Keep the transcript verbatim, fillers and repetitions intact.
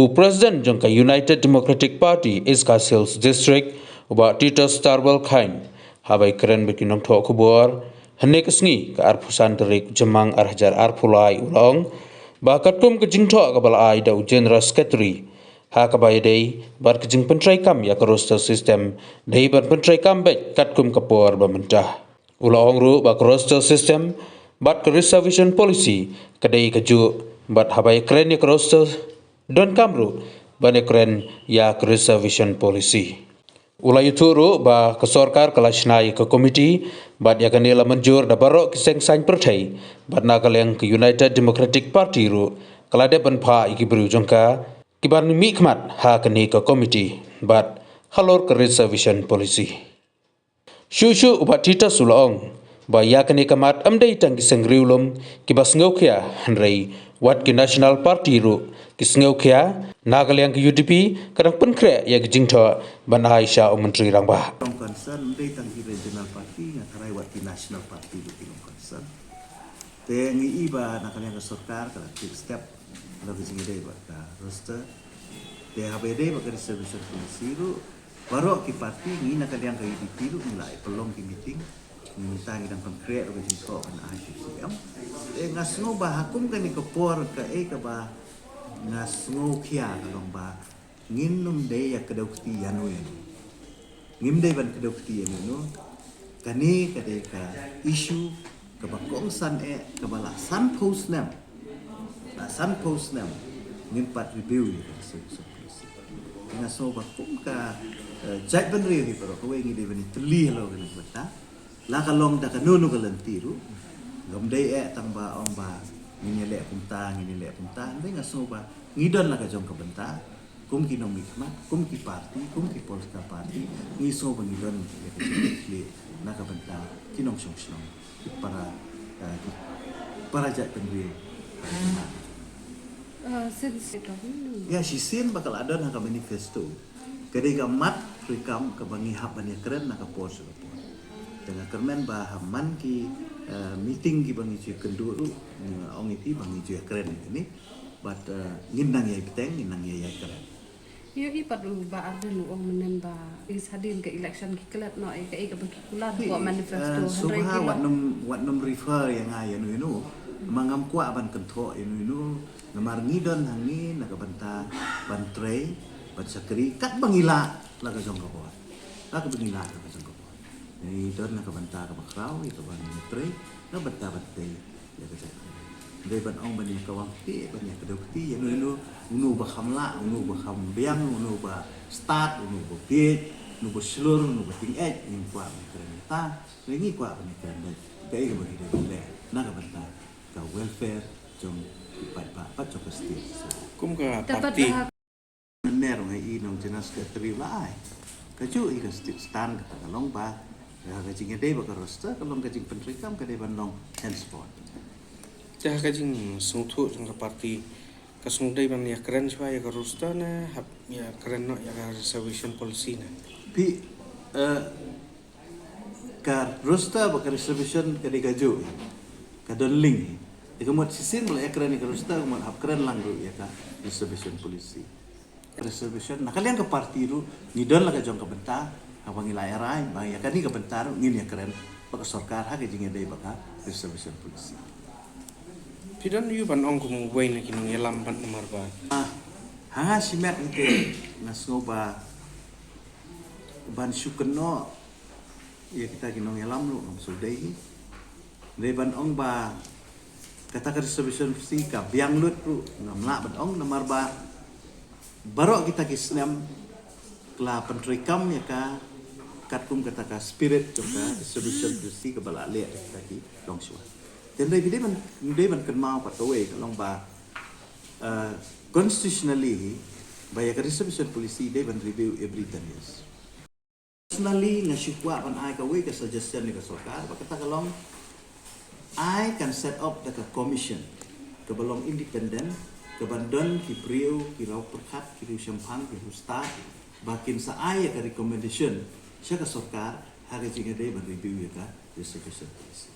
U President jong ka United Democratic Party East Khasi Hills District, u Bah Titus Tarbell Chyne, haba ïakren bad ki nongthoh khubor hynne ka sngi, ka arphew san tarik Jymmang ar hajar arphew lai, u la ong ba katkum ka jingthoh kaba la ai da u General Secretary, ha kaba ïadei bad ka jingpyntreikam ïa ka roster system, dei ban pyntreikam beit katkum ka por ba mynta. U la ong ruh ba ka roster system bad ka reservation policy ka dei kajuh, bad haba ïakren ïa ka roster, donkam ruh ban ïakren ïa ka reservation policy. U la ïathuh ruh ba ka sorkar ka la shna ïa ka komiti, bad ïa kane la mynjur da baroh ki seng saiñ pyrthei, bad na ka liang ka United Democratic Party ruh ka la dep ban phah ïa ki briew jong ka, ki ban mihkhmat ha kane ka komiti bad halor ka reservation policy. Shuh shuh u Bah Titus u la ong ba ïa kane ka mat ym dei tang ki seng riewlum kiba sngewkhia, hynrei wat ki National Party ruh ki sngewkhia. Na ka liang ka U D P ka dang pynkhreh ïa ka jingthoh ban ai sha u Myntri Rangbah. Long concern ym dei tang ki regional party, nga tharai wat ki National Party ruh ki long concern. Te ngi i ba na ka liang ka sorkar ka la take step la ka jingïadei bad ka roster. Te haba ïadei bad ka reservation policy ruh, baroh ki party, ngi na ka liang ka U D P ruh ngi la ïa pynlong ki meeting. Ngi mynta ngi dang pynkhreh ruh ka jingthoh ka na I C C M. Te nga sngew ba ha kum kane ka por kaei kaba nga sngewkhia ka long ba ngin ym dei ïa kdew kti ïano ïano. Ngim dei ban kdew kti ïano ïano. Kane ka dei ka issue kaba kongsan eh, kaba la sanphew snem. La sanphew snem ngim pat review ïa ka reservation policy. Nga sngew ba kum ka, eh, jaitbynriew hi baroh kawei ngi dei ban ïatylli halor kane ka bynta. La ka long da kano kano ka lynti ruh. Ngam dei eh tang ba ong ba ngin ïaleh kumta, ngin ïaleh kumta. Hynrei nga sngew ba ngi don la ka jong ka bynta. Kum ki nongmihkhmat, kum ki party, kum ki political party, ngi sngew ba ngi don ïa ka jingkitkhlieh na ka bynta ki nongshong shnong, ki para, eh, ki para jaitbynriew. Uh, since Ïa shisien ba ka la don ha ka manifesto, ka dei ka mat treikam kaba ngi hap ban ïakren na ka por sha ka por. Te nga kyrmen ba ha man ki, eh, meeting kiba ngi ju ïakynduh ruh, ngi ong ïa phi ba ngi ju ïakren ïa kane. Bad, eh, ngin nang ïai bteng, ngin nang ïai ïakren. Ïohi pat u Bah Ardent u ong mynnin ba hadien ka election ki klet noh ïa kaei kaba ki kular hapoh manifesto. Hynrei shuwa wat nym, wat nym refer ïa nga ïano ïano. Ma ngam kwah ban kynthoh ïano ïano. Namar ngi don hangne na ka bynta ban trei, ban shakri katba ngi lah la ka jong ka bor. La kaba ngi lah la ka jong ka bor. Ngi don na ka bynta kaba khraw ïa kaba ngi trei, na ka bynta ban trei ïa ka jaitbynriew. Dei ban ong ban ïa kawang kti, ban ïa kdew kti ïano ïano, uno ba kham lah, uno ba kham biang, uno ba stad, uno ba bieit, uno ba shlur, uno ba tyngeh, ngim kwah ban kren ïa kata. Ngi kwah ban ïakren ïa kaei kaba ngi dei ban leh na ka bynta ka welfare jong ki paidbah bad jong ka state. Kum ka party. Mynne ruh nga i nong General Secretary u la ai. Kajuh hi ka sti-, stand kata ka long ba, ïa ka jingïadei bad ka roster ka long ka jingpyntreikam ka dei ban long henceforth. Te ha ka jingsngewthuh jong ka party, ka sngewdei ban ïakren shuwa ïa ka roster ne hap ïakren noh ïa ka reservation policy ne? Phi, eh, ka roster bad ka reservation ka dei kajuh, ka don link. Te ka mut shisien ba la ïakren ïa ka roster, ka mut hap kren lang ruh ïa ka reservation policy. Reservation, na ka liang ka party ruh ngi don la ka jong ka bynta, haba ngi la ïa rai ba ïa kane ka bynta ruh ngin ïakren bad ka sorkar ha ka jingïadei bad ka reservation policy. Phi don ïa u ban ong kum uwei na ki nongïalam bad namar ba, ah, ha nga shimet hi te nga sngew ba ban shu kynnoh ïa kita ki nongïalam ruh ngam sngewdei hi. Dei ban ong ba kata ka reservation fee ka biang lut ruh ngam lah ban ong, namar ba baroh kita ki snem ka la pyntreikam ïa ka katkum kata ka spirit jong ka reservation policy kaba la leh da kita ki longshuwa. Te dei ban, dei ban kynmaw pat kawei ka long ba, eh, constitutionally hi ba ïa ka reservation policy dei ban review every ten years. Personally nga shu kwah ban ai kawei ka suggestion ïa ka sorkar, ba kata ka long, I can set up da ka commission kaba long independent, kaban don ki briew, ki riewpyrkhat, ki riewshemphang, ki riewstad, ba kin sa ai ïa ka recommendation sha ka sorkar ha ka jingïadei ban review ïa ka reservation policy.